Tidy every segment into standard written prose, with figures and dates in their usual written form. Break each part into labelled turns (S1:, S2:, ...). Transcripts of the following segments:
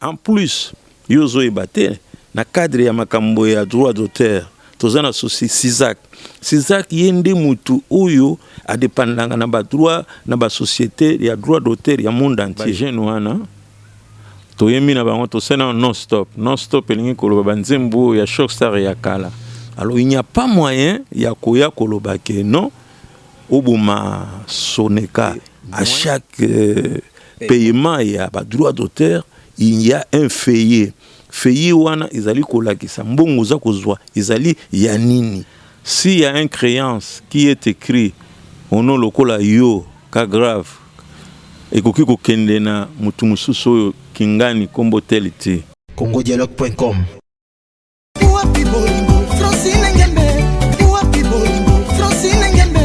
S1: En plus, yo ozoyeba te, na cadre ya makambo ya droit d'auteur, toza na soci CISAC. CISAC ye nde mutu oyo adepandaka na ba droit na ba société ya droit d'auteur ya monde entier. Ba jeune wana toyembi na bango, tosali na non stop. Non stop elingi koloba ba nzembo ya Choc Star ya kala. Alors il n'y a pas moyen ya koya koloba ke non oboma Soneka. À chaque paiement ya ba droit d'auteur, il y a un feuillet. Feuillet wana ezali kolakisa mbongo oza kozwa ezali ya nini. S'il y a un créance qui est écrit ono lokola yo ka grave, ekoki kokende na mutu mosusu oyo kingani kombo tel te.
S2: Congodialogue.com.
S3: Wapi bolingo Francine Ngembe, wapi bolingo Francine Ngembe.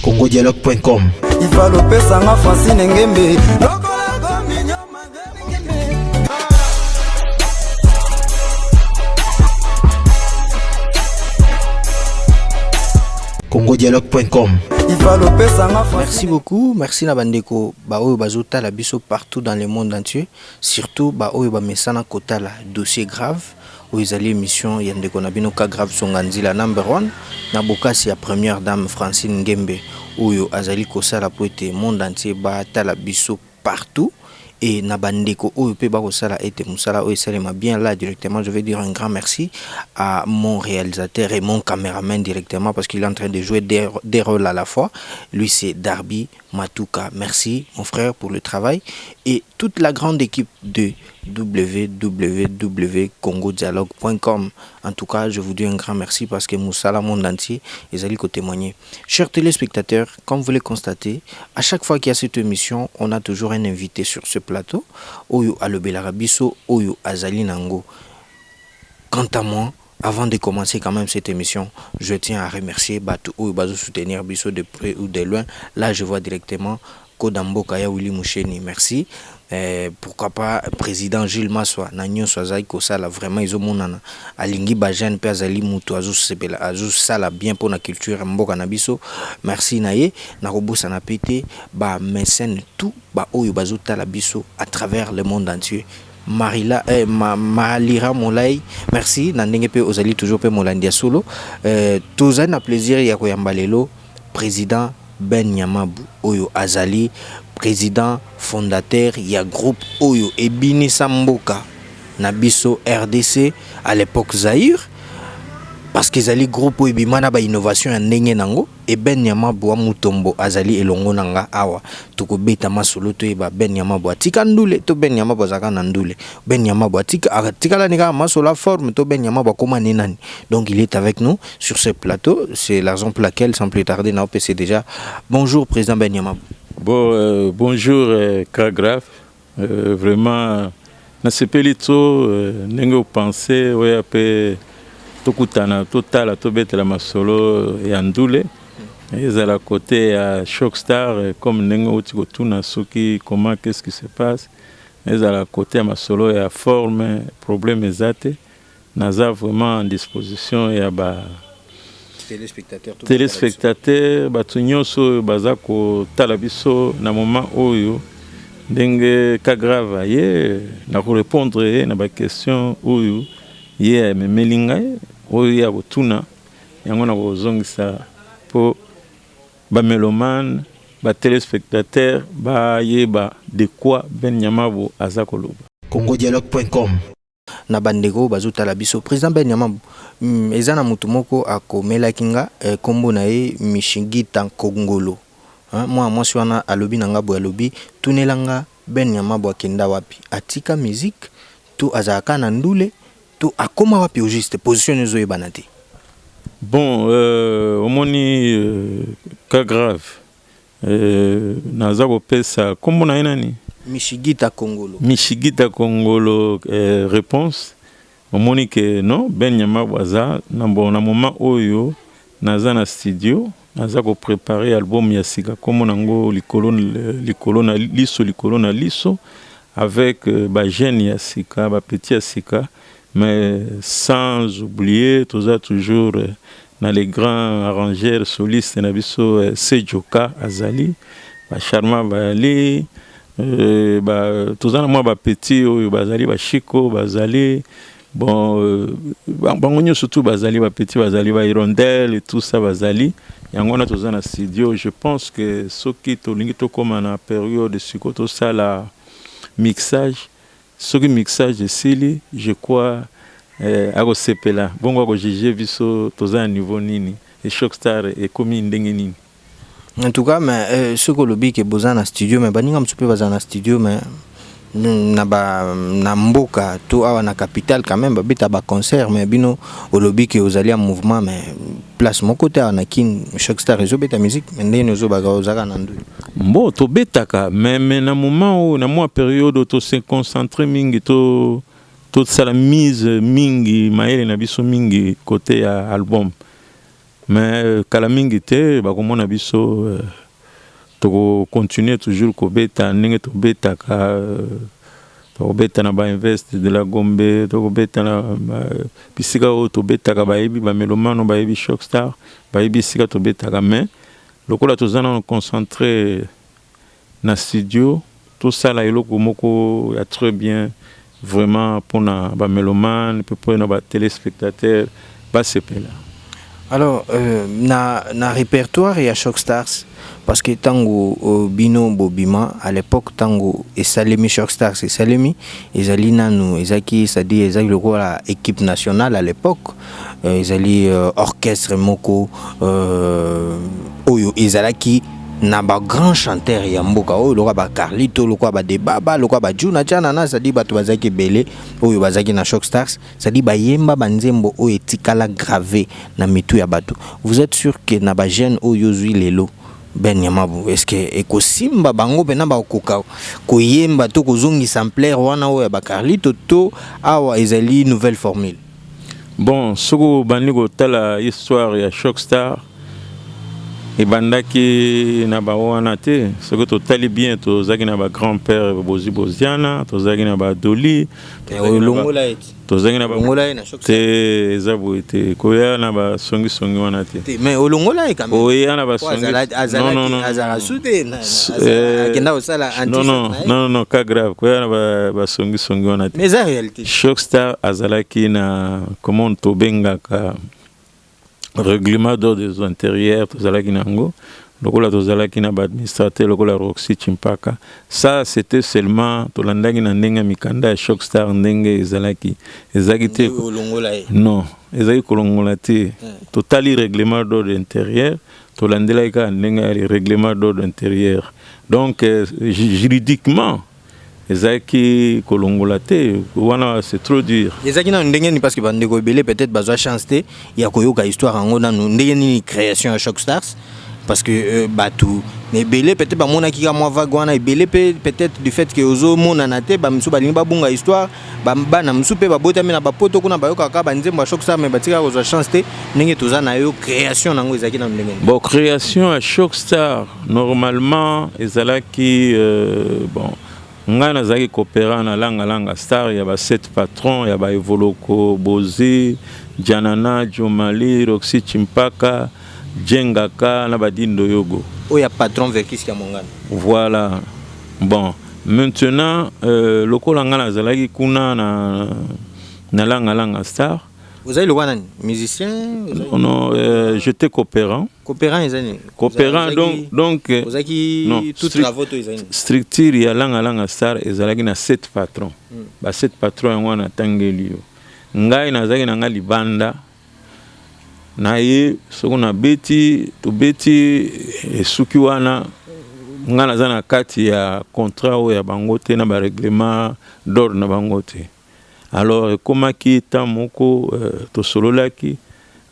S2: Congodialogue.com.
S3: Ifalo pesanga Francine Ngembe.
S2: Congodialogue.com.
S4: Merci beaucoup, merci na bandeko ba oyo bazotala biso partout dans le monde entier, surtout ba oyo ba mesana kotala dossier grave oyo ezali émission ya ndeko na bino ka grave songa nzila number 1 na bokasi ya première dame Francine Ngembe oyo azali kosala po ete monde entier batala biso partout. Et na bandeko oyo pe bakosala ete mosala oyo esalema bien. Là directement je vais dire un grand merci à mon réalisateur et mon caméraman directement parce qu'il est en train de jouer des rôles à la fois. Lui c'est Darby Matuka. Merci mon frère pour le travail et toute la grande équipe de w w w congo dialogue point com. En tout cas, je vous dis un grand merci parce que mosala monde entier ezali ko témoigner. Chers téléspectateurs, comme vous le constatez, à chaque fois qu'il y a cette émission, on a toujours un invité sur ce plateau. Oyo alobelaka biso, oyo azali nango. Quant à moi, avant de commencer quand même cette émission, je tiens à remercier bato oyo bazo soutenir biso de près ou de loin. Là, je vois directement Kodamboka ya Willy Moucheni, merci. Pourquoi pas président Gilles Maswa na nyonso azali kosala vraiment ezomonana alingi ba jeune pe azali mutu azosepela azosala bien pour na culture mboka na biso. Merci na ye. Na kobosana pe te ba mécène tout ba oyo bazotala biso à travers le monde entier. Marila Malira Molai, merci na ndenge pe ozali toujours pe molandi ya solo. Tozali na plaisir ya koyamba lelo président Ben Nyamabu oyo azali président fondateur ya groupe oyo ebinisa mboka na biso RDC à l'époque Zaïre, parce que ezali groupe oyo ebima na ba innovation ya ndenge nango. E Ben Nyamabu wa Mutombo azali elongo na nga awa tokobeta masolo toyeba Ben Nyamabu atika ndule to Ben Nyamabu azalaka na ndule, Ben Nyamabu atikala ni kaka masolo a forme to Ben Nyamabu akoma ni nani. Donc il est avec nous sur ce plateau, c'est la raison pour laquelle sans plus tarder na opc déjà. Bonjour président Ben Nyamabu.
S1: Bon bonjour Kagraf. Vraiment nasepeli to ndenge opense oya pe tokutana totala tobetela masolo ya ndule ezala côté ya Choc Star comme ndenge outi kotuna soki comment qu'est-ce qui se passe, ezala côté ya masolo ya forme problème eza te. Naza vraiment en disposition ya ba téléspectateurs bato nyonso oyo baza kotala biso na moment oyo ndenge ka grave aye na korépondre ye na ba question oyo ye amemeli ngai oyo ye akotuna yango na kozongisa po ba mélomane ba téléspectateurs bayeba de quoi Ben Nyamabu aza koloba.
S2: Congodialogue.com.
S4: Na bandeko bazotala biso président Ben Nyamabu, eza na mutu moko akomelaki nga kombo na ye Mishigita Nkongolo. Hein, mwa mwasi wana alobi na nga boye, alobi tunela nga Ben Nyamabu akenda wapi, atika musique to azalaka na ndule to akoma wapi au juste position ezoyebana te.
S1: Bon, omoni cas grave. Naza kopesa kombo na ye nani?
S4: Mishigita Kongolo.
S1: Mishigita Kongolo, réponse. Omoni ke non, Ben Nyamabu aza na bon na moment oyo naza na studio, naza ko préparer album ya sika kombo nango likolo likolo na liso likolo na liso avec ba jeunes ya sika, ba petits ya sika, mais sans oublier toza toujours Na les grands arrangeurs solistes na biso, Sejoka azali, bacharma bazali, toza na mwa bapetits oyo bazali, bashiko bazali. Bon, bango nyonso tu bazali, bapetits bazali, bahirondelle et tout ça bazali. Yango wana toza na studio. Je pense que soki tolingi tokóma na période sikoyo tosala mixage, soki mixage esili, je crois akosepela bongo, akojuger biso toza na niveau nini e Choc Star ekomi ndenge nini.
S4: En tout cas, mais soki olobi ke boza na studio, mais baninga mosusu mpe baza na studio, mais na mboka to awa na capitale quand même babeta baconcert. Mais bino olobi ke ozali ya mouvement, mais place moko te awa na Kin Choc Star ezobeta musique. Mais ndenge ozobaka, ozalaka na ndui?
S1: Bon, tobetaka, mais na moment oyo, na mwa période tose concentre mingi, to tosala mise mingi, mayele na biso mingi côté ya album. Mais kala mingi te bakomona biso, tokocontinue toujours kobeta ndenge tobetaka. Tokobeta na bainvest de la Gombe, tokobeta na bisika oyo tobetaka. Bayebi, bamélomanes bayebi Choc Star, bayebi esika tobetaka. Mais lokola toza nano concentré na studio, tosala eloko moko ya très bien vraiment mpona bamélomanes mpe mpona batéléspectateurs basepela.
S4: Alors, na répertoire ya Choc Stars, parce que ntango bino bobima à l'époque, ntango esalemi Choc Stars, esalemi, ezali nanu, ezalaki, c'est-à-dire ezali lokola équipe nationale à l'époque, ezali orchestre moko oyo ezalaki na bagrand chanteur ya mboka oyo, lokola bacarlito, lokola badebaba, lokola bajuna Djanana, c'est-à-dire bato bazalaki ebele oyo bazalaki na Choc Stars, c'est-à-dire bayemba banzembo oyo etikala gravé na mitu ya bato. Vous êtes sûr que na bajeune oyo ozwi lelo, Ben Nyamabu, est ce que ekosimba bango mpena bakoka koyemba to kozongisa ampleur wana oyo ya bacarlito, to awa ezali nouvelle formule?
S1: Bon, soki obandi kotala histoire ya Choc Star, ebandaki na bawana te. Soki totali bien, tozalaki na bagrand père Bozi Boziana, tozalaki na badoli.
S4: Olongola eti?
S1: Tozalaki na
S4: Olongola ye na Choc?
S1: Te, eza boye te, koya na basongisongi wana te.
S4: Te, mais olongola ye quand même.
S1: Oya na basongi.
S4: Azalaki azala su te, akenda kosala.
S1: Non, non, non, non, cas grave, koya na basongisongi wana te.
S4: Mais eza réalité.
S1: Choc Star azalaki na comment tobengaka règlement d'ordre intérieur. Tozalaki na yango lokola tozalaki na baadministrateur lokola Roxy Chimpaka. Ça, c'était seulement tolandaki na ndenge ya mikanda ya Choc Star ndenge ezalaki. Ezalaki te, non, ezalaki kolongola te. Totali règlement d'ordre intérieur, tolandelaki kaka ndenge ya règlement d'ordre intérieur. Donc juridiquement ezalaki kolongola te wana, c'est trop dur.
S4: Ezalaki nanu ndenge nini? Parce que bandeko ebele peut-être bazwa chance te ya koyoka histoire yango nanu, ndenge nini création ya Choc Stars, parce que bato ebele peut-être bamonaki ka mwa vague wana. Ebele mpe peut-être du fait que ozomonana te, bamisusu balingi babunga histoire. Bana mosusu mpe babotami na bapoto kuna, bayokaka banzembo ya Choc Star, mais batikaka kozwa chance te. Ndenge toza na yo, création nango ezalaki nanu ndenge nini?
S1: Bon, création ya Choc Star, normalement ezalaki bon, ngai nazalaki coopérant na Langa Langa Star ya basept patron ya baevoloko, Bozi Djanana, Jomali, Roxy Chimpaka, Jengaka na Badindo Yogo.
S4: Oyo ya patron Verkis ya Mongana.
S1: Voilà. Bon, maintenant, lokola ngai nazalaki kuna na Langa Langa Star.
S4: Ozali lokola nani? Musicien?
S1: Non, non, j'étais coopérant.
S4: Coopérant eza nini?
S1: Coopérant, donc
S4: ozalaki
S1: non,
S4: tout travaux to ezali nini?
S1: Structure ya Langa Langa Star ezalaki na sept patron. Ba sept patron yango wana natangeli yo, ngai nazalaki na ngai libanda na ye. Soki nabeti, tobeti, esuki wana. Ngai naza na kati ya contrat oyo ya bango te, na barèglement d'ordre na bango te. Alors ekomaki temps moko, tosololaki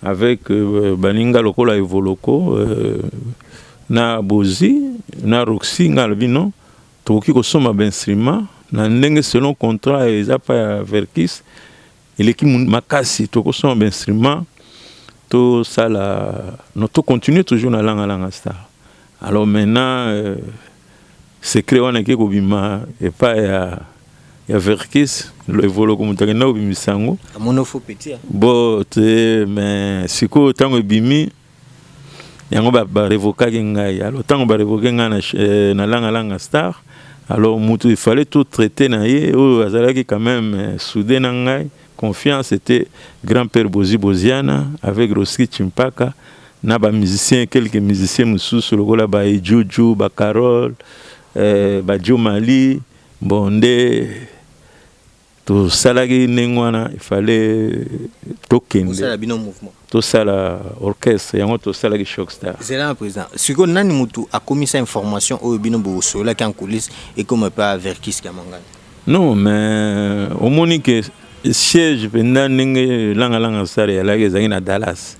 S1: avec baninga lokola Evoloko, na Bozi, na Roxy. Ngai alobi non, tokoki kosomba bainstrument na ndenge selon contrat eza pa ya Verkis eleki makasi. Tokosomba bainstrument, tosala no, tocontinue toujours na Langa Langa Star. Alors maintenant, secret wana eke kobima epai ya Ya Verckys, Evoloko moto akenda kobimisa yango.
S4: Amoni faux petit.
S1: Bo te, mais sikoyo ntango ebimi yango, barévokaki ngai. Alors ntango barévoquer ngai na Langa Langa Star, alors moto il fallait tout traiter na ye oyo azalaki quand même soudé na ngai, confiance, était grand-père Bozi Boziana avec Roski Chimpaka na bamusicien, quelques musiciens mosusu lokola baejuju, bacarole, bajo mali. Bon, nde tosalaki ndenge wana, ifale tokende
S4: Osala bino mouvement.
S1: Tosala orchestre yango, tosalaki Choc Star.
S4: Zela na président, sikoyo nani mutu akomisa information oyo bino bosololaki en coulisse ekoma mpe a Verckys Kiamwangani?
S1: Non, mais omoni ke siège mpenza ndenge Langa Langa Star eyalaki, ezalaki na Dallas.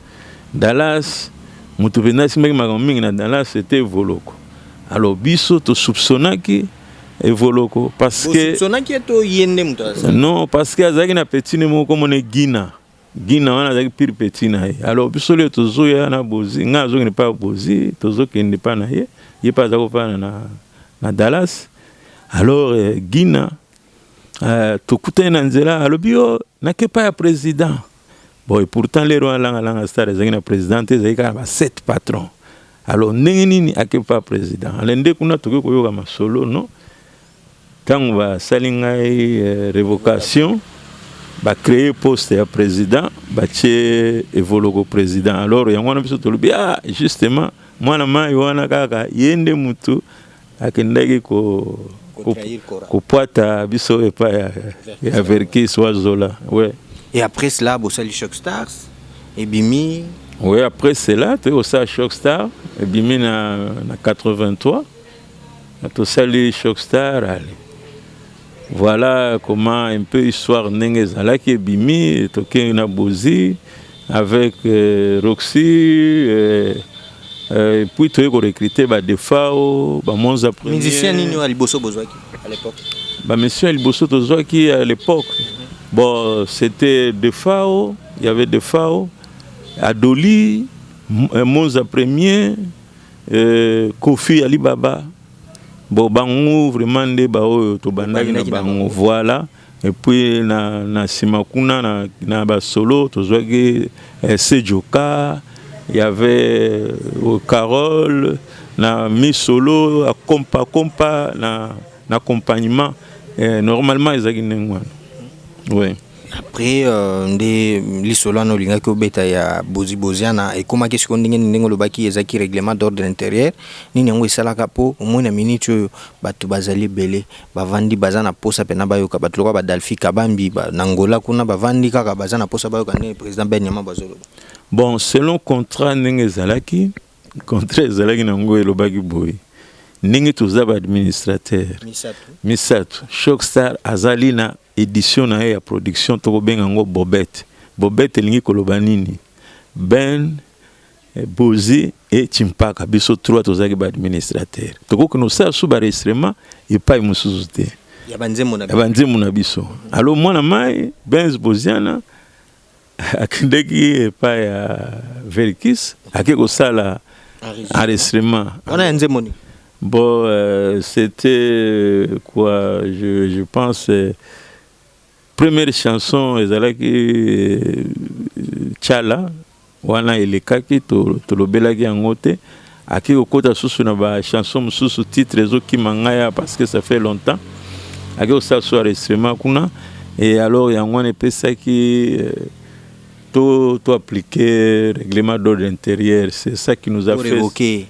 S1: Dallas, moto mpenza asimbaki makambo mingi na Dallas, c'était Evoloko. Alors biso tosoupçonnaki Evoloko parce que
S4: Bosoupçonnaki ye to ye nde moto asala?
S1: Non, parce que azalaki na petit ne moko komona Gina. Gina wana azalaki pire petit na ye. Alors biso leo tozoya na Bozi, ngai azokende mpa Bozi, tozokende mpa na ye, ye mpe aza kofanda na Dallas. Alors Gina, tokutani na nzela, alobi: "Yo nake pa ya président." Bon, et pourtant lero wana Langa Langa Star ezalaki na président te, ezalaki kaka ba sept patron. Alors ndenge nini ake pa président? Ale nde kuna tokoki koyoka masolo. No ntango basali ngai révocation, bacréer poste ya président, batie Evoloko président. Alors yango wana biso tolobi: "Ah, justement mwana mai wana kaka ye nde mutu akendaki ko
S4: Kotrahir Kora.
S1: Kopwata biso epai ya Verckys Wazola, ouais.
S4: Et après cela, bosali Choc Stars, ebimi.
S1: Oui, après cela toyei kosala Choc Star, ebimi na 83. Na tosali Choc Star. Allez, voilà comment un peu histoire ndenge ezalaki. Ebimi, tokei na Bozi avec Roxy, et puis toyei korecruter badefao, bamonza.
S4: Musicien nini oyo ya liboso bozwaki à l'époque?
S1: Bamusicien ya liboso tozwaki à l'époque, bon, c'était Defao. Il y avait Defao, Adoli, Monza Premier, Kofi Alibaba. Bon, bango vraiment nde baoyo tobandaki na
S4: Tobandaki na
S1: bango, voilà. Et puis na nsima kuna na basolo tozwaki Sejoka, il y avait Carole na misolo akompa kompa na accompagnement. Normalement ezalaki ndenge wana, oui.
S4: Après nde lisolo wana olingaki obeta ya Bozi Boziana ekomaki sikoyo ndenge nini? Ndenge olobaki ezalaki règlement d'ordre intérieur, nini yango esalaka? Mpo omoi na minute oyo bato bazali ebele, bavandi, baza na posa mpena bayoka. Bato lokola badalfi Kabambi na Ngola kuna, bavandi kaka, baza na posa bayoka ndenge président Ben Nyama bazoloba.
S1: Bon, selon contrat ndenge ezalaki, contrat ezalaki nango, elobaki boye: ndenge toza baadministrateur
S4: misato,
S1: misato, Choc Star azali na édition na ye ya production, tokobenga yango Bobet. Bobet elingi koloba nini? Ben, Bozi e Chimpaka, biso trois tozalaki baadministrateur. Tokokende kosala su baenregistrement epai mosusu te
S4: ya banzembo na
S1: ya banzembo na biso. Alors mwana mai Benz Boziana akendeki epai ya Verckys, ake kosala enregistrement.
S4: Wana ya nzembo nini?
S1: Bon, c'était quoi, je pense, première chanson ezalaki Tchala. Wana elekaki, tolobelaki yango te. Ake kokota susu na bachanson mosusu, titre ezokima ngai parce que ça fait longtemps. Ake kosala so enregistrement kuna et alors yango wana epesaki to appliquer règlement d'ordre intérieur. C'est ça qui nous a fait
S4: révoquer.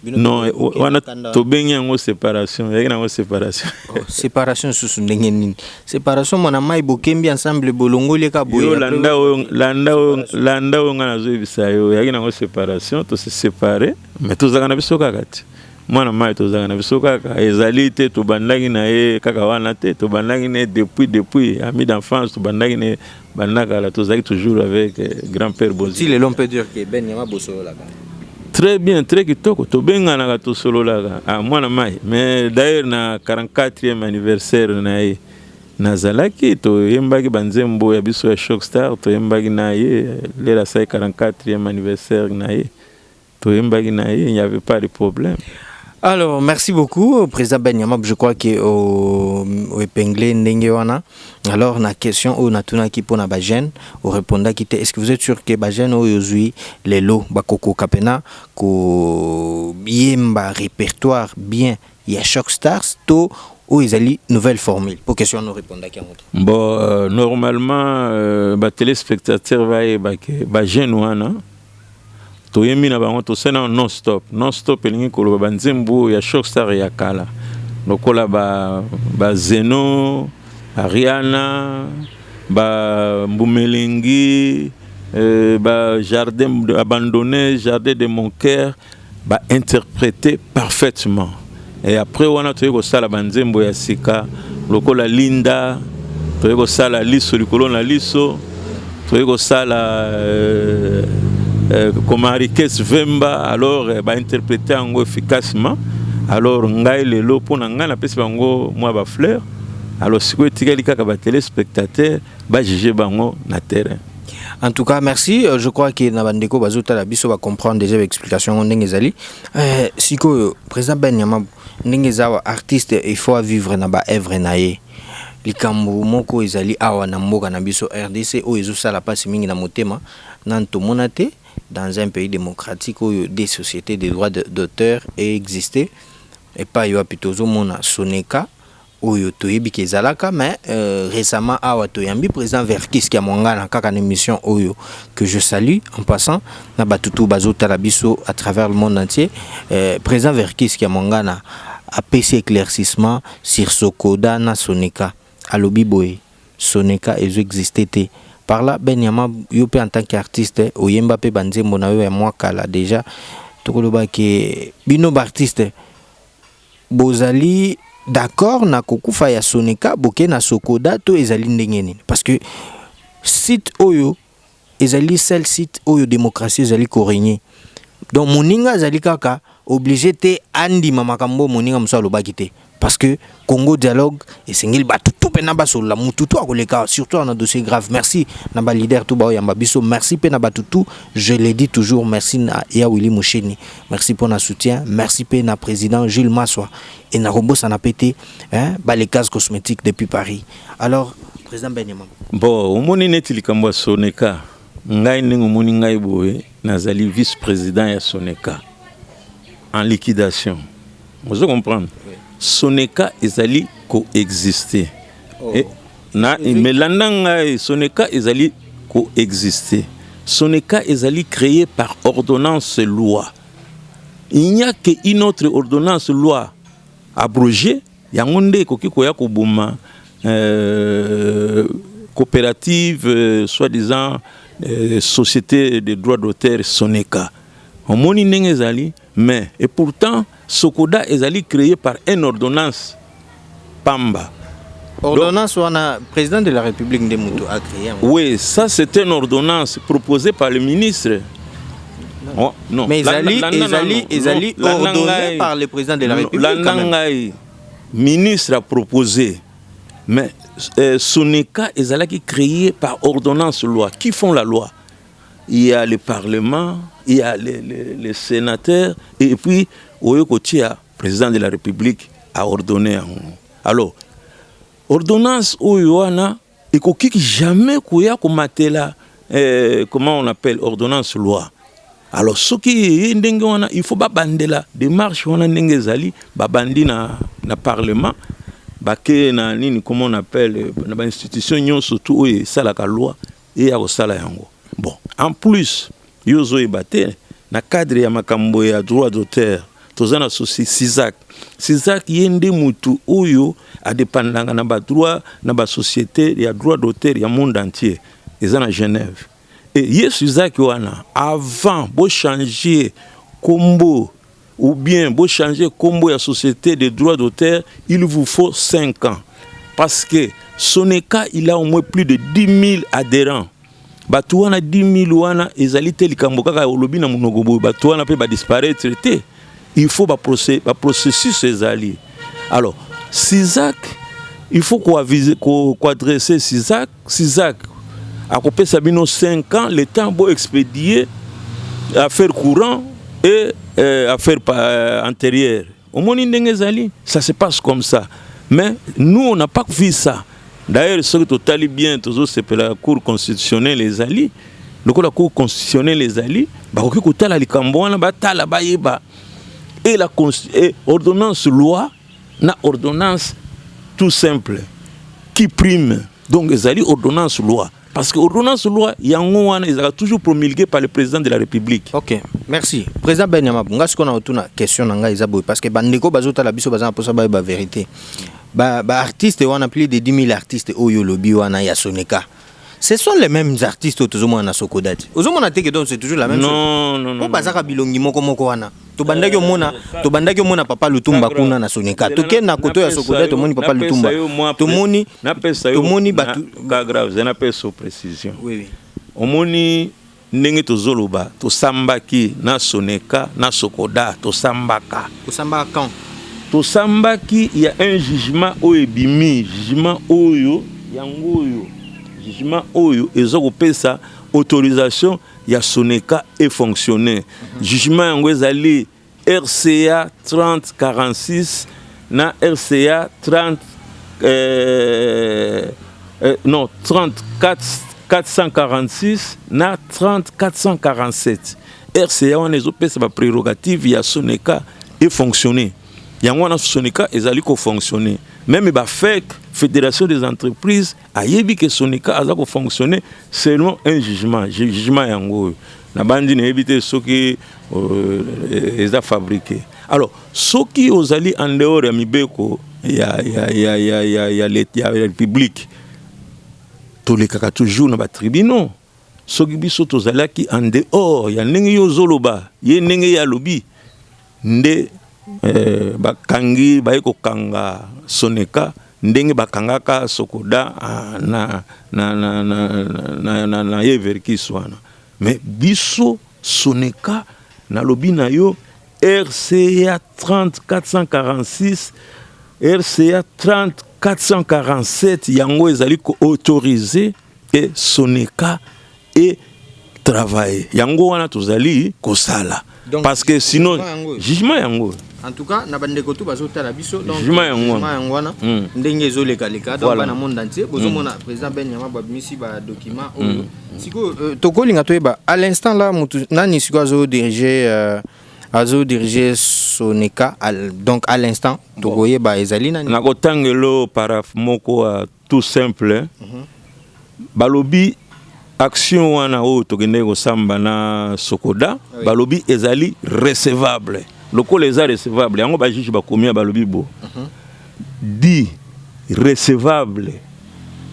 S1: Non, wana tobengi yango séparation, eyaki nango séparation.
S4: Oh, séparation susu ndenge nini? Séparation, mwana mai, bokembi ensemble, bolongoli eka boye?
S1: Yo landa oyo, landa oyo, landa oyo ngai nazoyebisa yo. Eyaki nango séparation, tose séparé, mais tozalaka na biso kaka te. Mwana mai, tozalaka na biso kaka, ezali te tobandaki na ye kaka wana te. Tobandaki na ye depuis ami d'enfance, tobandaki na ye banda kala, tozalaki toujours avec grand père Bozi.
S4: Si lelo on peut dire que Ben Nyama bosololaka?
S1: Très bien, très kitoko, tobenganaka, tosololaka. Ah, mwana mai. Mais d'ailleurs na 44e anniversaire na ye nazalaki, toyembaki banzembo ya biso ya Choc Star, toyembaki na ye. Lelo asali 44e anniversaire na ye, toyembaki na ye, il n'y avait pas de problème.
S4: Alors, merci beaucoup, président Ben Nyamab. Je crois que au, au épinglé ndenge wana. Alors, na question oyo natunaki pona ba jeune, au répondaki te. Est-ce que vous êtes sûr que ba jeune oyo ozui lelo bakokoka pena ko yemba répertoire bien ya Choc Stars to oyo ezali nouvelle formule? Po question no répondaki yango te.
S1: Bon, normalement, ba téléspectateur bayeba ke ba jeune wana toyembi na bango, tosali nano non stop. Non stop elingi koloba banzembo oyo ya Choc Star ya kala, lokola bazeno, Ariana, bambumelengi, ba jardin abandonné, jardin de mon cœur, bainterprété parfaitement. Et après wana, toyei kosala banzembo ya sika lokola Linda, toyei kosala Liso likolo na liso, toyei kosala Komarikes Vemba. Alors bainterprété yango efficacement. Alors ngai lelo, mpo na ngai, napesi bango mwa bafleur. Alors sikoyo etikali kaka batéléspectateur bajuge bango na terrain.
S4: En tout cas, merci. Je crois que na bandeko bazotala biso ba comprendre déjà l'explication ndenge ezali. Sikoyo, président Ben Nyamab, ndenge eza awa, artiste il faut vivre na ba œuvre na ye. Likambo moko ezali awa na mboka na biso RDC oyo ezosala mpasi mingi na motema, nanu tomona te dans un pays démocratique oyo des sociétés de droits d'auteur existé epai wapi tozomona Soneka oyo toyebi ke ezalaka. Mais récemment awa toyambi président Verkis ya Mwangana kaka na émission oyo, que je salue en passant, na batutu bazotala biso à travers le monde entier. Président Verkis ya Mwangana apesi éclaircissement sur Sokoda na Soneka. Alobi boye: Soneka ezoexiste te. Par là, Ben Yama, yo mpe en tant qu'artiste oyemba mpe banzembo na yo ya mwa kala déjà, tokoloba ke bino baartiste bozali d'accord na kokufa ya Soneka, boke na Sokoda to ezali ndenge nini? Parce que site oyo ezali seul site oyo démocratie ezali korégner. Donc moninga azali kaka obligé te andima makambo moninga mosusu alobaki te, parce que Congo Dialogue esengeli bato tu mpena basolola, mutu tu akoleka, surtout na dossier grave. Merci na baleader tu baoyamba biso, merci mpe na bato tu. Je le dis toujours, merci na ya Willi Musheni, merci mpo na soutien, merci mpe na président Jules Maswa e nakobosana mpe te, hein, balekase cosmétique depuis Paris. Alors, président Benyama.
S1: Bon, omoni neti likambo ya Soneka, ngai ndenge omoni ngai boye, nazali vice président ya Soneka en liquidation, ozo comprendre? Oui. Soneka ezali koexiste. Oh. Na melanda ngai, Soneka ezali koexiste. Soneka ezali créé par ordonnance loi. Il n'y a que une autre ordonnance loi abrogée, yango nde ekoki koya koboma coopérative, soi-disant société de droit d'auteur Soneka. Omoni ndenge ezali? Mais et pourtant Sokoda ezali créé par une ordonnance pamba.
S4: Ordonnance wana, président de la République nde moto a créé.
S1: Oui, ça c'est une ordonnance proposée par le ministre.
S4: Non. Oh, non. Mais ezali ezali ezali ordonné par le président de la République.
S1: Landa ngai, ministre a proposé, mais Soneka ezalaki créé par ordonnance loi. Qui font la loi? Il y a le parlement, il y a les sénateurs et puis oyo kotia président de la République a ordonné yango. Alors ordonnance oyo wana ekoki jamais koya komatela comment on appelle, ordonnance loi. Alors soki eye ndenge wana, il faut babandela démarche wana ndenge ezali. Babandi na parlement, bake na nini, comment on appelle, na bainstitution nyonso tu oyo esalaka loi eya kosala yango. Bon, en plus yo ozoyeba te, na cadre ya makambo ya droit d'auteur, toza na soci Sizac. Sizac ye nde mutu oyo adépendaka na badroit na basociété ya droit d'auteur ya monde entier, eza na Genève. E ye Sizac wana, avant bochange kombo ou bien bochange kombo ya société de droit d'auteur, il vous faut 5 ans, parce que Soneka, il a au moins plus de 10 000 adhérents. Bato wana 10 000 wana ezali te likambo kaka olobi na monoko boye, bato wana mpe badisparaître te. Il faut baprocessus ezali. Alors Sizac, il faut koadresse Sizac. Sizac akopesa bino 5 ans, le temps bo expédier affaire courant et affaire antérieure. Omoni ndenge ezali, ça se passe comme ça. Mais nous, on n'a pas vu ça. D'ailleurs, soki totali bien, tozosepela, Cour constitutionnelle ezali. Lokola Cour constitutionnelle ezali, bakoki kotala likambo wana, batala, bayeba et la et ordonnance loi na ordonnance tout simple, qui prime. Donc ezali ordonnance loi, parce que ordonnance loi yango wana ezalaka toujours promulgué par le président de la République.
S4: Ok, merci, président Ben Nyamabo. Nga sikoyo na otuna question na ngai eza boye, parce que bandeko bazotala biso baza na mposa bayeba vérité. Baartiste wana, plus de 10 000 artistes oyo olobi wana ya Soneka, ce sont les mêmes artistes oyo tozomona na Sokoda te? Ozomona te ke donc c'est toujours la même chose?
S1: Non, non, non.
S4: Po bazaka bilongi moko moko wana. Tobandaki omona papa Lutumba kuna na Soneka. Tokende na koto ya Sokoda, tomoni papa Lutumba, tomoni
S1: napesa yo
S4: tomoni bato.
S1: Cas grave, napesa yo précision.
S4: Oui.
S1: Omoni ndenge tozoloba, tosambaki na Soneka, na Sokoda, tosambaka.
S4: Kosambaka quand?
S1: Tosambaki ya un jugement oyo ebimi, jugement oyo, yango oyo, jugement oyo eza kopesa autorisation ya Soneka efonctionner. Jugement yango ezali RCA 3046 na RCA 30 non, 34 446 na 30 447. RCA wana ezopesa baprérogative ya Soneka efonctionner. Yango wana Soneka ezali kofonctionner. Même bafec, Fédération des entreprises, ayebi ke Soneka aza kofonctionner selon un jugement. Jugement yango oyo nabandi, nayebi te soki eza fabriqué. Alors soki ozali en dehors ya mibeko ya République, tolekaka toujours na batribunaux. Soki biso tozalaki en dehors ya ndenge yo ozoloba, ye ndenge ye alobi nde bakangi, baye kokanga Soneka ndenge bakangaka Sokoda, ah, na ye Verckys wana. Mais biso Soneka, nalobi na yo, RCA 30 446, RCA 30 447, yango ezali koautoriser ke Soneka e travaille. Yango wana tozali kosala.
S4: Donc,
S1: parce que sinon
S4: jugement yango oyo.
S1: Jugement yango.
S4: En tout cas, na bandeko tu bazotala biso, donc
S1: Jugement yango wana.
S4: Jugement yango wana ndenge ezolekaleka, donc bana monde entier bozomona président Ben Nyama babimisi badocument oyo. Sikoyo tokolinga toyeba, à l'instant là, mutu nani sikoyo azodirige Soneka donc à l'instant tokoyeba ezali nani?
S1: Nakotangelo paragraphe moko ya tout simple. Balobi action wana oyo tokendeki kosamba na Sokoda, balobi ezali recevable. Lokola eza recevable, yango bajuge bakomi ya balobi bo dit recevable,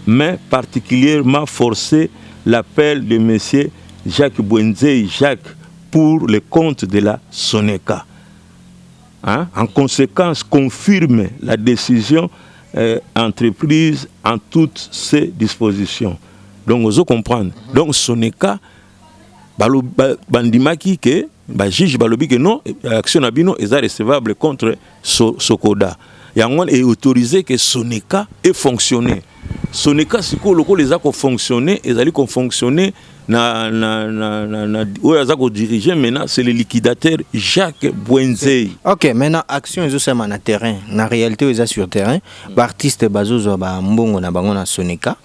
S1: mais particulièrement forcé l'appel de monsieur Jacques Bwenzei Jacques pour le compte de la Soneka. Hein? En conséquence, confirme la décision entreprise en toutes ses dispositions. Donc, vous comprendre. Donc, Soneka, bandimaki ke bajuge balobi ke non, action na bino eza recevable contre Sokoda. Yango wana autorisé ke Soneka efonctionner. Soneka sikoyo lokola eza kofonctionner, ezali kofonctionner na oyo aza kodirige maintenant, c'est le liquidateur Jacques Bwenzei.
S4: Ok, maintenant action ezosalema na terrain, na réalité oyo eza sur terrain, baartiste bazozwa bambongo na bango na Soneka?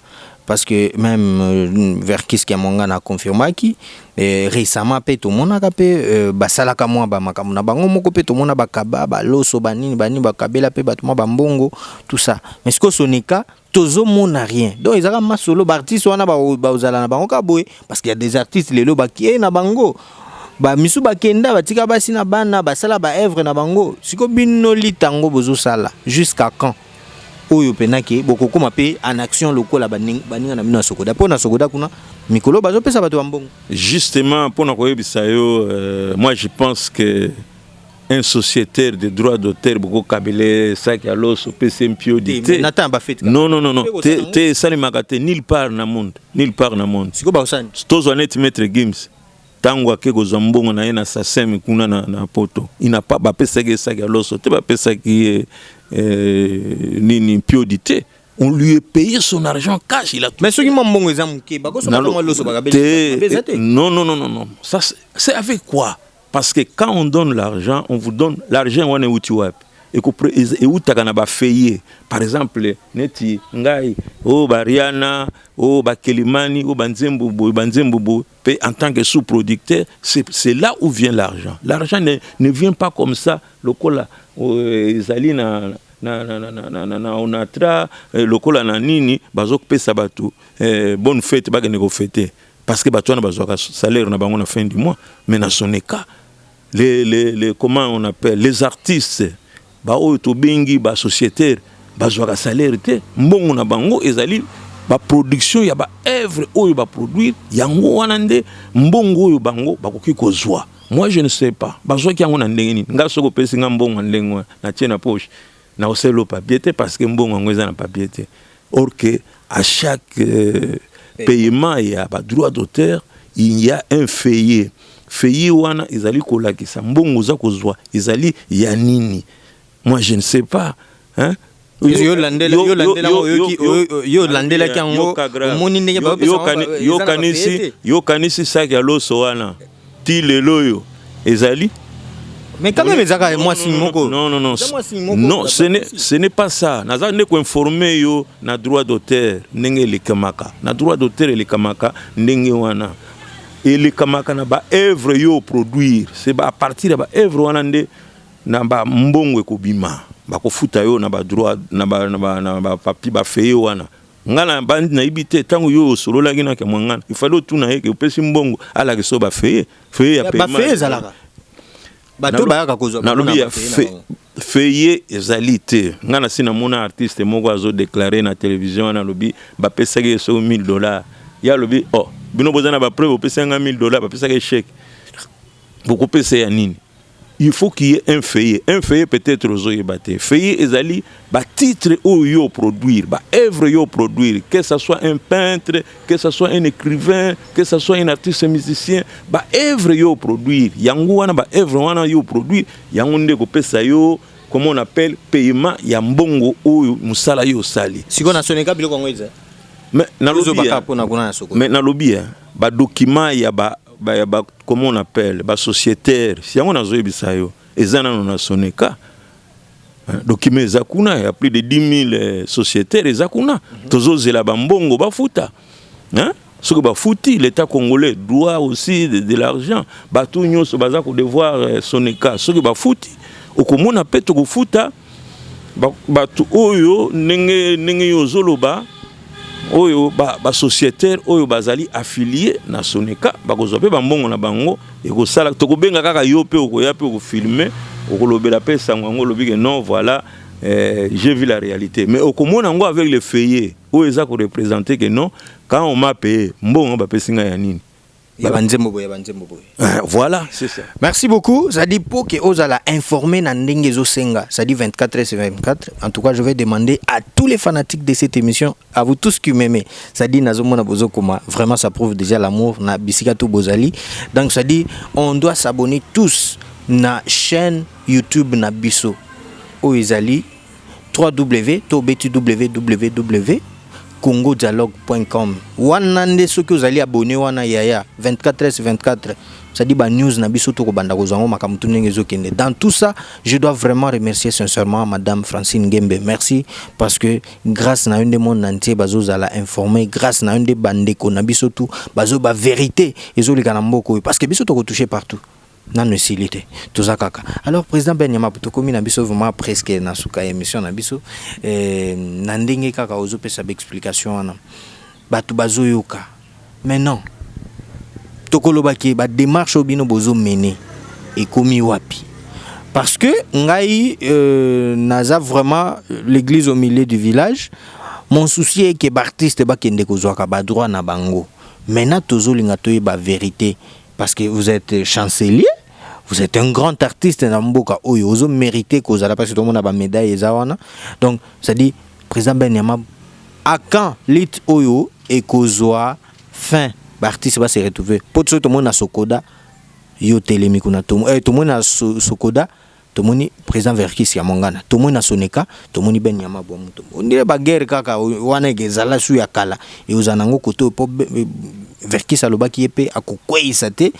S4: Parce que même Verckys Kiamuangana aconfirmaki récemment mpe tomonaka mpe basalaka mwa bamakambo na bango moko mpe, tomona bakaba baloso, banini banini, bakabela mpe bato mwa bambongo, tout ça. Mais sikoyo Soneka tozomona rien. Donc ezalaka masolo, baartiste wana bazala na bango kaka boye, parce qu'il y a des artistes lelo bakie na bango, bamisu bakenda, batika basi na bana, basala baœuvre na bango. Sikoyo bino litango bozosala jusqu'à quand oyo mpena ke bokokóma mpe en action lokola baninga na bino ya Sokoda? Mpo na Sokoda kuna mikolo bazopesa bato ya mbongo.
S1: Justement, mpona koyebisa yo, moi je pense que un sociétaire de droit d'auteur, bokokabela saki ya loso, opesi mpiodi te.
S4: Na ntango bafete.
S1: Non, non, non, non, te, te, esalemaka te nulle part na monde, nulle part na monde.
S4: Sikoyo bakosani?
S1: Tozwa neti maître Gims, ntango ake kozwa mbongo na ye na SACEM kuna na Poto, ina pa bapesaki esaki ya loso te, bapesaki ye nini, mpiodi te. On lui a payé son argent cash, il a tout.
S4: Mais soki mwa mbongo eza moke, bakosomba mwa loso,
S1: te.
S4: Bakabela te?
S1: Non, non, non, non, non, ça c'est avec quoi? Parce que quand on donne l'argent, on vous donne l'argent wana euti wapi? Eutaka na bafeuillet. Par exemple, neti ngai oyo, bariana oyo, bakelimani oyo, banzembo boye, banzembo boye mpe, en tant que sous-producteur, c'est là où vient l'argent. L'argent ne vient pas comme ça lokola ezali na Onatra, lokola na nini, bazopesa bato bonne fête, bakende kofêter, parce que bato wana bazwaka salaire na bango na fin du mois. Mais na Soneca, les, comment on appelle, les artistes baoyo tobengi basociétaire, bazwaka salaire te. Mbongo na bango ezali baproduction ya baœuvre oyo baproduire. Yango wana nde mbongo oyo bango bakoki kozwa. Moi, je ne sais pas bazwaki yango na ndenge nini. Nga, soki opesi nga mbongo ya ndenge wana, natie na poche, naosala papier te, parce que mbongo yango eza na papier te. Or que à chaque paiement ya badroit d'auteur, il y a un feuillet. Feuillet wana ezali kolakisa mbongo oza kozwa ezali ya nini. Moi, je ne sais pas, hein?
S4: Yo olandelaki yango, omoni ndenge?
S1: Yokanisi saki ya loso wana ti lelo oyo ezali?
S4: Mais quand même, ezaka mwasi moko.
S1: Non, non, non, non, ce n'est pas ça. Naza nde koinforme yo na droit d'auteur ndenge elekamaka. Na droit d'auteur, elekamaka ndenge wana, elekamaka na baœuvre yo produire. C'est à partir ya baœuvre wana nde na bambongo ekobima, bakofuta yo na badroit, na bapapier, bafeuillet wana. Nga na bandi nayebi te. Ntango yo osololaki na Kiamwangana, ifali otuna ye ke opesi mbongo, alakisa yo bafeuillet, feuillet ya
S4: Bafeuillet ezalaka, bato bayaka kozwa.
S1: Nalobi ya feuillet ezali te. Nga na si namona artiste moko azodéclarer na télévision wana, alobi bapesaki ye soki 1000 $. Ye alobi: "Oh, bino boza na bapreuve? Opesaki nga 1000 $, bapesaki chèque, bokopesa ya nini?" Il faut qu'il y ait un feuillet. Un feuillet, peut-être ozoyeba te. Feuillet ezali batitre oyo yo produire, baœuvre yo produire, que ça soit un peintre, que ça soit un écrivain, que ça soit un artiste musicien, baœuvre yo produire, yango wana, baœuvre wana yo produire, yango nde kopesa yo, comment on appelle, paiement ya mbongo oyo mosala yo osali.
S4: Sikoyo na Soneca, biloko yango eza?
S1: Mais nalobi badocument ya ba, comment on appelle, basociétaire, si yango nazoyebisa yo, eza nano na Soneca. Document eza kuna ya plus de 10 000 sociétaires, eza kuna. Tozozela bambongo bafuta, hein? Soki bafuti, l'État congolais doit aussi de l'argent. Bato nyonso baza kodevoir Soneca, soki bafuti, okomona mpe tokofuta bato oyo ndenge ndenge yo ozoloba, oyo basociétaire ba oyo bazali affilié na Soneca, bakozwa mpe bambongo na bango. Ekosala, tokobenga kaka yo mpe, okoya mpe, okofilme, okolobela mpe sango yango, olobi ke non, voilà, j'ai vu la réalité. Mais okomona yango avec le feuillet oyo eza koreprésente que non, quand on m'a payé, mbongo bapesi ngai ya nini.
S4: Ya banzembo boye, ya banzembo boye.
S1: Voilà, c'est ça.
S4: Merci beaucoup. Ça dit pour que ozala informé na ndenge ezosenga, ça dit 24 heures sur 24. En tout cas, je vais demander à tous les fanatiques de cette émission, à vous tous qui m'aimez, ça dit nazomona bozokoma, vraiment, ça prouve déjà l'amour na bisika tout bozali. Donc ça dit on doit s'abonner tous na chaîne YouTube na biso oyo ezali 3W to beti www congodialogue.com. Wana nde soki ozali abonné wana, yaya, 24 heures 24, c'est-à-dire ba news na biso, tokobanda kozwa yango, makambo tu ndenge ezokende. Dans tout ça, je dois vraiment remercier sincèrement madame Francine Ngembe. Merci, parce que grâce na yo nde monde entier bazozala informé, grâce na yo nde bandeko na biso tu bazoba vérité ezoleka na mboka oyo, parce que biso tokotouche partout. Nano esili te, toza kaka. Alors, président Ben Nyama, tokomi na biso vraiment presque na suka ya émission na biso. Na ndenge kaka ozopesa baexplication wana, bato bazoyoka. Maintenant tokolobaki badémarche oyo bino bozomene ekomi wapi? Parce que ngai, naza vraiment l'église au milieu du village. Mon souci est que baartiste bakende kozwaka badroit na bango. Maintenant tozolinga toyeba vérité, parce que vous êtes chancelier, vous êtes un grand artiste na mboka oyo, ozo mérité kozala, parce que tomona bamédaille eza wana. Donc c'est à dire, président Ben Nyama, à quand lutte oyo ekozwa fin, baartiste base retrouver? Po soki tomoni na Sokoda, yo telemi kuna, tomoni na Sokoda, tomoni président Verckys ya Mongana, tomoni na Soneca, tomoni Ben Nyama bwa moto. Ondire baguerre kaka wana ezala su ya kala, ekozala nango kote oyo, mpo Verckys alobaki ye mpe akokweyisa te.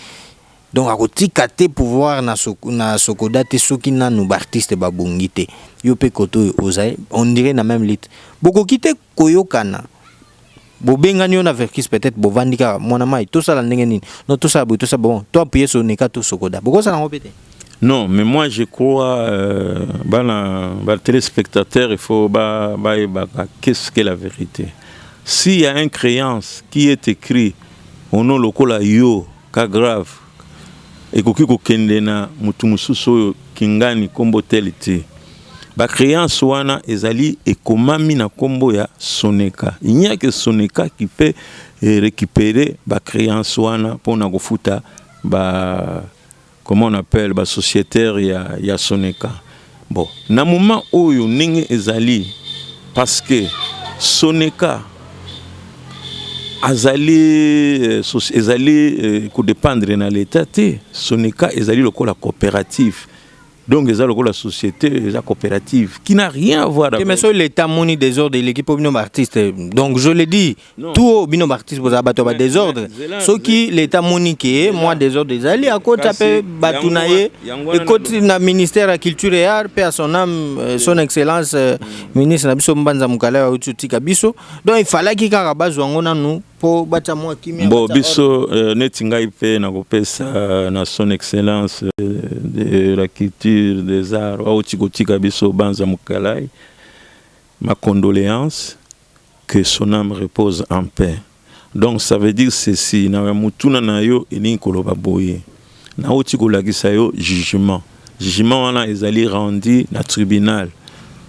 S4: Donc akotika te pouvoir na, na Socoda te soki nanu baartiste babongi te. Yo mpe kote oyo ozali, on dirait na même lutte, bokoki te koyokana. Bobengani yo na Verckys, peut-être bovandi kaka mwana mai, tosala ndenge nini? No, tosala boye, tosala bon, to appuyer Soneca to Socoda, bokosala yango mpe te?
S1: Non, mais moi je crois, bana, ba téléspectateurs, il faut ba, qu'est-ce que la vérité. S'il y a une créance qui est écrit au nom lokola yo, cas grave, ekoki kokende na mutu mosusu oyo kingani kombo tel te. Bacréance wana ezali ekomami na kombo ya Soneca. Il n'y a que Soneca qui peut récupérer bacréance wana mpona kofuta ba, comment on appelle, basociétaire ya Soneca. Bon, na moment oyo ndenge ezali, parce que Soneca azali ezali kodépendre na l'État te. Soneca ezali lokola coopérative, donc eza lokola société, eza coopérative qui n'a rien à voir
S4: avec. Mais so l'État moni désordre eleki mpo bino baartiste, donc je le dis tout, bino baartiste bozala bato ya badésordre. Soki l'État moni ke mwa désordre ezali, akota mpe bato na ye, ekoti na ministère ya Culture et Art mpe à son âme, son excellence ministre na biso Mbanza Mokala auti otika biso. Donc ifalaki kaka bazwa yango nanu mpo batya mwa kimia.
S1: Bon, biso neti ngai mpe nakopesa na son excellence de la Culture des Arts auti kotika biso, Banza Mokalai, ma condoléance, que son âme repose en paix. Donc ça veut dire ceci: na mutuna na yo elingi koloba boye, nauti kolakisa yo jugement. Jugement wana ezali rendu na tribunal.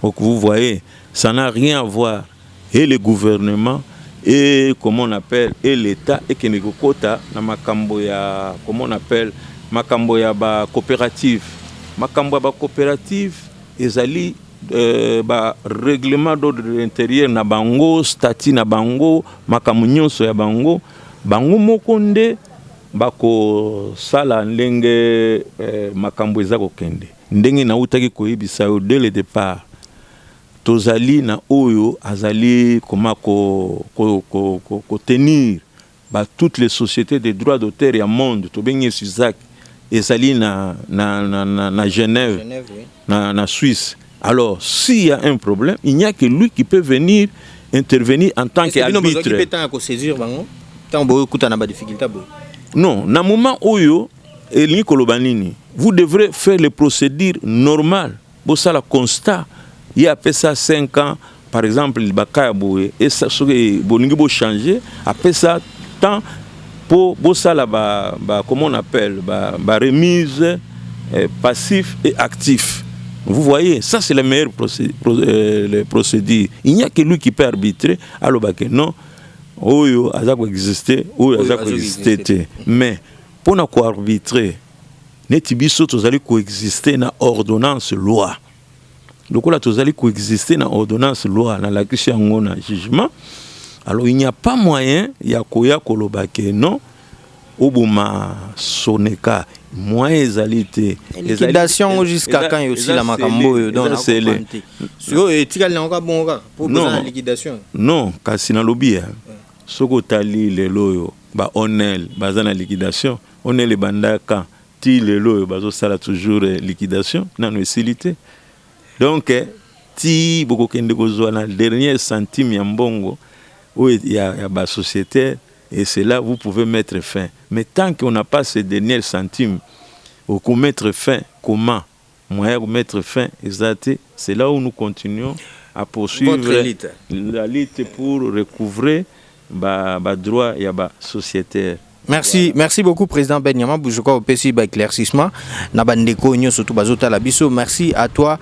S1: Donc vous voyez, ça n'a rien à voir et le gouvernement et, comment on appelle, et l'État ekende kokota na makambo ya, comment on appelle, makambo ya bacoopérative. Makambo ya bacoopérative ezali barèglement d'ordre intérieur na bango, statut na bango, makambo nyonso ya bango, bango moko nde bakosala ndenge makambo eza kokende. Ndenge nautaki koyebisa yo dès le départ, tozali na oyo azali koma kotenir ko, ko, ko, ko ba toutes les sociétés de droit d'auteur ya monde, tobengi SUSAC, ezali na Genève,
S4: Genève, oui.
S1: na Suisse. Alors s'il y a un problème, il n'y a que lui qui peut venir intervenir en tant qu'arbitre.
S4: Ntango kosaisir bango, ntango boyokuta na badifficulté boye?
S1: Non, na moment oyo elingi koloba nini? Vous devrez faire les procédures normales, bosala constat. Ye apesa 5 ans par exemple, baka ya boye, soki bolingi bochange, apesa temps mpo bosala ba, comment on appelle, ba remise passif et actif. Vous voyez, ça c'est la meilleure procédure. Il n'y a que lui qui peut arbitrer, alobake non, oyo aza koexiste, oyo aza koexiste te. Mais mpona koarbitrer, neti biso tozali koexiste na ordonnance loi, lokola tozali koexiste na ordonnance loi, nalakisi yango na jugement. Alors il n'y a pas moyen ya koya koloba ke non, oboma Soneca, moyen ezali te.
S4: Liquidation jusqu'à quand osila makambo oyo? Donc sikoyo etikali nango ka bongo kaka po boza na liquidation?
S1: Non, kasi nalobi ya soki otali lelo oyo, ba ONL baza na liquidation. ONL ebandaka ti lelo oyo bazosala toujours liquidation, nano esili te. Donc ti bokokende kozwa na dernier centime ya mbongo oyo ya basociétaire, et c'est là vous pouvez mettre fin. Mais tant qu'on n'a pas ces derniers centimes, mettre fin comment? Moyen de mettre fin eza te. C'est là où nous continuons à poursuivre
S4: lutte.
S1: La lutte pour recouvrer ba droit ya ba sociétaire.
S4: Merci, voilà. Merci beaucoup, président Ben Nyama. Je crois opesi ba éclaircissement na bandeko nyonso surtout bazotala biso. Merci à toi,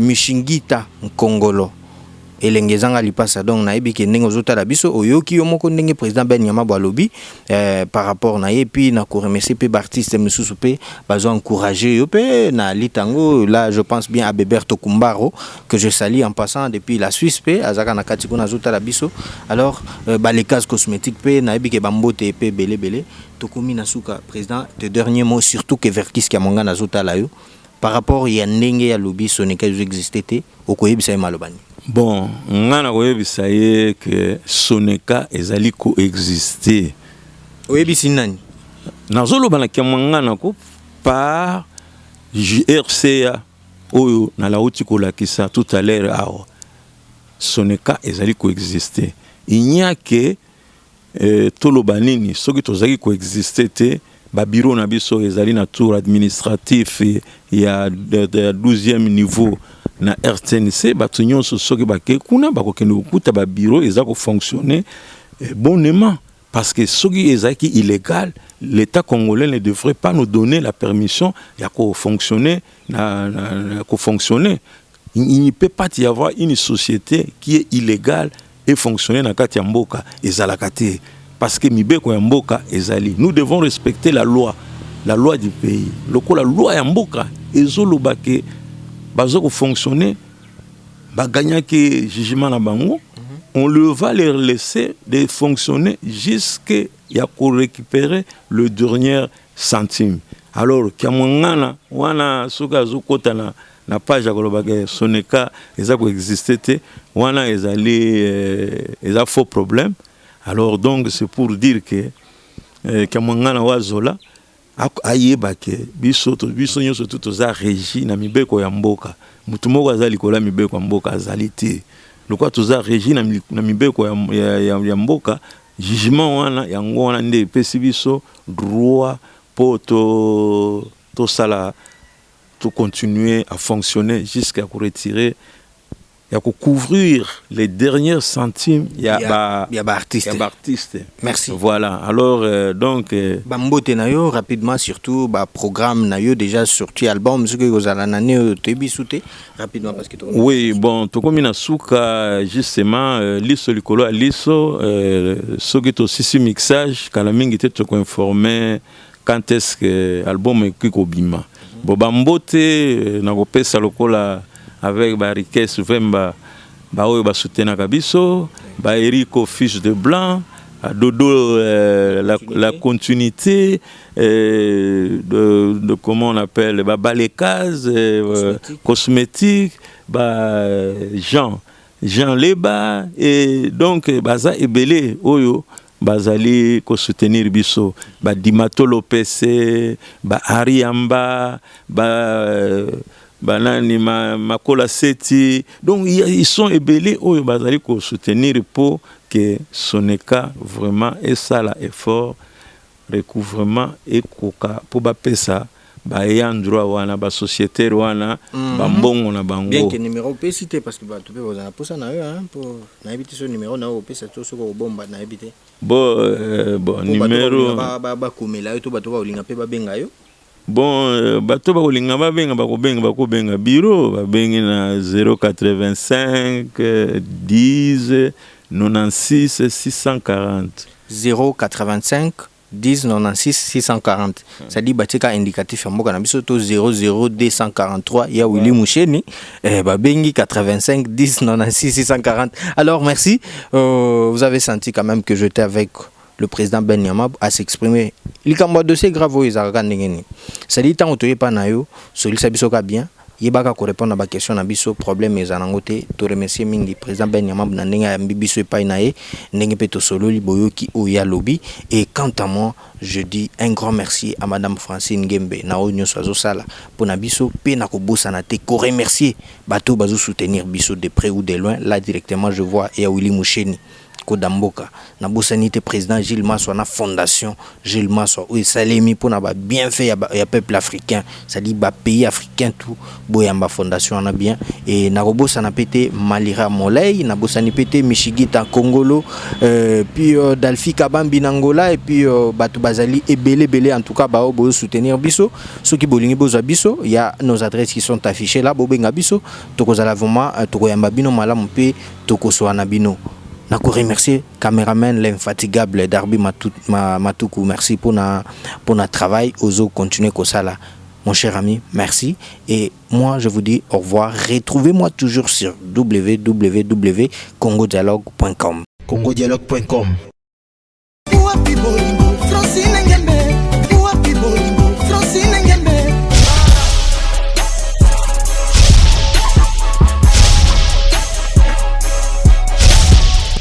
S4: Mishingita Nkongolo. Elenge ezanga lipasa. Donc nayebi ke ndenge ozotala biso, oyoki yo moko ndenge président Ben Nyama alobi par rapport na ye. Puis na koremercier mpe baartiste mosusu mpe bazo encourager yo mpe na litango. Là je pense bien à Beberto Kumbaro, que je salue en passant depuis la Suisse, mpe azalaka na kati kuna azotala biso. Alors balekase cosmétique mpe nayebi ke bambote mpe ebelebele. Tokomi na suka, président, de dernier mot, surtout ke Verckys Kiamwangana azotala yo par rapport ya ndenge ya lobi Soneca ezoexiste te, okoyebisa ye maloba nini?
S1: Bon, nga na koyebisa ye ke Soneca ezali koexiste.
S4: Oyebisi nani?
S1: Nazoloba na Kiamwangana ko par RCA oyo nalauti kolakisa tout à l'heure awa. Soneka ezali koexiste. Il n'y a que toloba nini soki tozalaki koexiste te. Babiro na biso ezali na tour administratif ya 12e niveau na RTNC. Bato nyonso soki bake kuna, bakokende kokuta babiro eza kofonctionner bonnement, parce que soki ezalaki illégal, l'État congolais ne devrait pas nous donner la permission ya kofonctionner na kofonctionner. Il ne peut pas y avoir une société qui est illégale et fonctionner na kati ya mboka. Ezalaka te, parce que mibeko ya mboka ezali, nous devons respecter la loi, la loi du pays. Lokola loi ya mboka ezoloba ke baza kofonctionner, baganyaki jugement na bango, on le va leur laisser de fonctionner jusqu'à ya korécupérer le dernier centime. Alors Kiamwangana wana, soki azokota na page ya kolobaka Soneka eza koexiste te, wana ezali eza faux problème. Alors donc, c'est pour dire que Kiamwangana wazola ayeba ke biso nyonso tu toza régi na mibeko ya mboka. Motu moko aza likolo ya mibeko ya mboka azali te. Lokola toza régi na mibeko ya mboka, jugement wana, yango wana nde epesi biso droit mpo tosala, to continuer à fonctionner jusqu'à retirer, ya couvrir les derniers centimes ya ba
S4: ya ba artiste.
S1: Ya ba artiste.
S4: Merci.
S1: Voilà, alors donc
S4: bambote na yo rapidement, surtout ba programme na yo, déjà sorti album, soki kozala na ne oyo toyebi su te, rapidement parce que
S1: Oui, bon, tokomi na suka justement, liso likolo ya liso. Soki tosisi mixage, kala mingi te tokoinforme quand est-ce que album ekoki kobima. Bon, bambote nakopesa lokola avec barikes Vemba, baoyo basoutenaka biso, baeriko fils de blanc, Dodo, la continuité de comment on appelle, ba Balekaz cosmétique, ba Jean Leba, et donc baza ebele oyo bazali kosoutenir biso, badimato Lopese, ba Ariamba, ba banani, Makola Seti. Donc ils sont ebele oyo bazali kosoutenir mpo ke Soneka vraiment esala effort, recouvrement ekoka mpo bapesa baayant droit wana, basociétaire wana, bambongo na bango.
S4: Bien que numéro opesi te, parce que bato mpe bazala mposa na yo, mpo nayebi te so numéro na yo opesa to soki okobomba, nayebi te.
S1: Bon, numéro
S4: bakomela yo to bato bakolinga mpe babenga yo.
S1: Bon, bato bakolinga babenga, bakobenga, bakobenga bureau, babengi na 085 10 96 640.
S4: 085 10 96 640, c'est-à-dire batika indicatif ya mboka na biso to 00243 ya Willy Musheni, babengi 85 10 96 640. Alors merci, vous avez senti quand même que j'étais avec le président Ben Yama à s'exprimer. Likambo ya dossier grave oyo ezalaka ndenge nini? C'est-à-dire ntango toyepa na yo, solisa biso ka bien, yebaka korépondre na baquestion na biso, problème eza nango te. Toremercie mingi président Ben Yama na ndenge ayambi biso epai na ye, ndenge mpe tosololi, boyoki oyo alobi. Et quant à moi, je dis un grand merci à madame Francine Ngembe na oyo nyonso azosala mpona biso. Mpe na kobosana te koremercier bato bazosoutenir biso de près ou de loin. Là directement je vois ya Willy Musheni koda mboka. Nabosani te président Gilles Maswa na fondation Gilles Maswa oyo esalemi mpona babienfait ya peuple africain, c'est-à-dire bapays africain tout, boyamba fondation wana bien. E nakobosana mpe te Malira Molei, nabosani mpe te Michigita Kongolo, puis Dalfi Kabambi na Angola, et puis bato bazali ebele ebele. En tout cas, bao bozosoutenir biso, soki bolingi bozwa biso, ya nos adresses qui sont affichées là, bobenga biso, tokozala vraiment, tokoyamba bino malamu mpe tokosoa na bino. Nakoremercier caméraman l'infatigable Darby Matuku, merci pour na travail ozo continuer kosala, mon cher ami, merci. Et moi, je vous dis au revoir. Retrouvez-moi toujours sur www.congodialogue.com.
S2: Congodialogue.com.
S3: Wapi bolingo Francine Ngembe, wapi bolingo Francine Ngembe.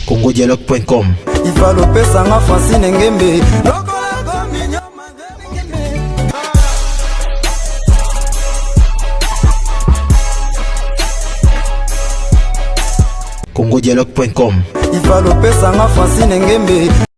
S2: Congodialogue.com.
S3: Ifalopesanga Francine Ngembe lokola kominyoma.
S2: congodialogue.com.
S3: Ifalopesanga Francine Ngembe.